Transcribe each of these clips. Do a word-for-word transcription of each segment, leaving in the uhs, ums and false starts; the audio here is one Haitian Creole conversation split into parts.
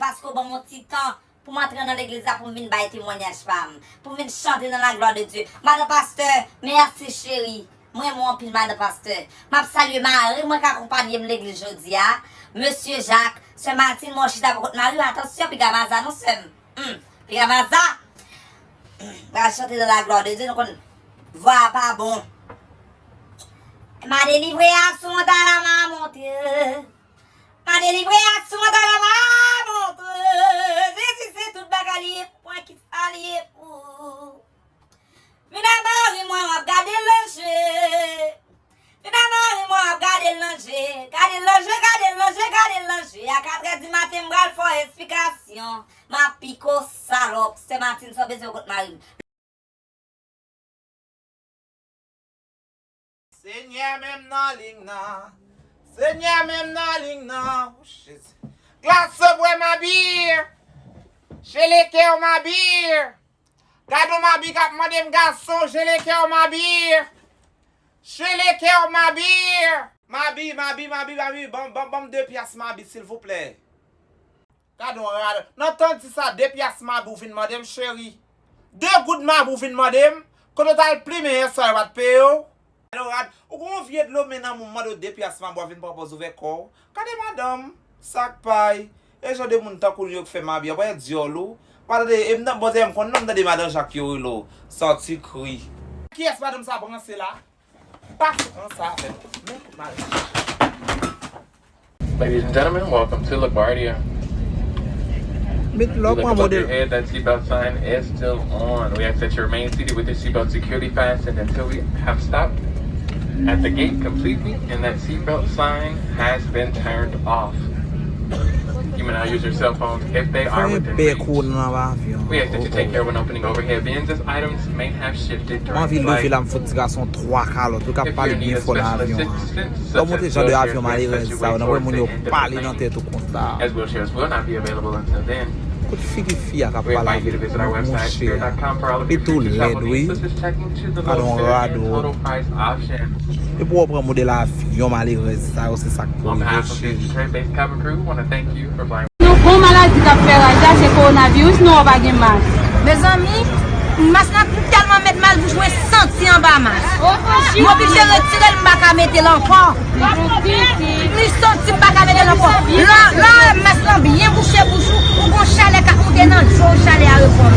Paske w ban m yon ti tan pou m antre nan legliz la, pou m vin bay temwanyaj pa m, pou m vin chante nan la glwa de Dye. Madan pastè, mèsi cheri. Mwen renmen w anpil, madan pastè. M ap salye mari mwen k akonpanye m legliz jodi a, mesye Jak. Sè Martine, mwen chita bò kot mari w, atansyon, piga maza non, sè m. Hmm, piga maza. M pral chante nan la glwa de Dye, nou konn vwa a pa bon. Ma délivré à son talama monte. Ma délivré à son talama monte. Jezi se tout bagay li ye pou mwen, ki sa li ye pou. Vin a mari mwen, w ap gade l nan je. Vin a mari mwen, w ap gade l nan je. Gade l nan je, gade l nan je, gade l nan je. A katrè di maten, m pral fè w esplikasyon. M ap pike w, salòp. Sè Martine, sa w bezwen kot mari m? Senyè, men m nan liy nan. Senyè, men m nan liy nan. O, Jezi. Glas, bwè Mabi. Jele kè w, Mabi. Gade yon Mabi k ap mande m gason, jele kè w, Mabi. Jele kè w, Mabi. Mabi, Mabi, Mabi, Mabi, ban, ban, ban m de pyas Mabi, silvouplè. Gade yon rad. Nan tan di sa, de pyas Mabi w vin mande m, cheri. De goud Mabi w vin mande m. Kote w t al plimen yè swa, yo pa t peye w? Gade yon rad. Ou gen yon vye dlo men nan men w, mande w de pyas Mabi w vin pran pòz ouvè kò w. Gade madanm, sak pay. E jan de moun tankou l yo k fè Mabi a, wè dyòl ou. Pa tande, e m nan, bon, m konn non, m tande madan Jak yo rele w. Sòti kri. Kiyès madanm sa branse la? Pa fout nan sa avè m. Men kout mal. Ladies and gentlemen, welcome to LaGuardia. Met lò pran modèl. If you look above your head, that seatbelt sign is still on. We ask that you remain seated with your seatbelt securely fastened until we have stopped at the gate completely and that seatbelt sign has been turned off. You may now use your cell phones if they are within reach. We ask that you take care when opening overhead bins as items may have shifted during flight. Mwen anvi leve la, m fout ti gason twa kalòt, wi, k ap pale byen fò nan avyon an. Lè w monte jan de avyon malerèz sa yo, nan wè moun yo pale nan tèt ou konsa. Kout figi fi a k ap pale avèk ou, monchè. Li tou lèd, wi. Gade yon rad ou. Depi w pran modèl avyon malerèz sa yo, se sa k pou rive, cheri. Nou gon maladi k ap fè raj la, se kowonaviris, non, pa gen mas. Mezanmi, mas la tèlman met mal bouch mwen santi anba mas. Mwen oblije retire l, m pa ka mete l ankò. Li santi m pa ka mete l ankò. Lè, lè mas lan byen bouche bouch ou, ou gon chalè k ap monte nan je w, chalè a reprann.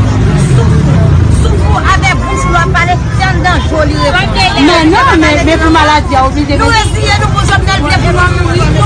Souf ou, souf ou avèk bouch ou lè w ap pale, se anndan je w li reprann. Men non, men, men pou maladi a, oblije. Nou reziye nou pou Jovenel vle pou nou mouri.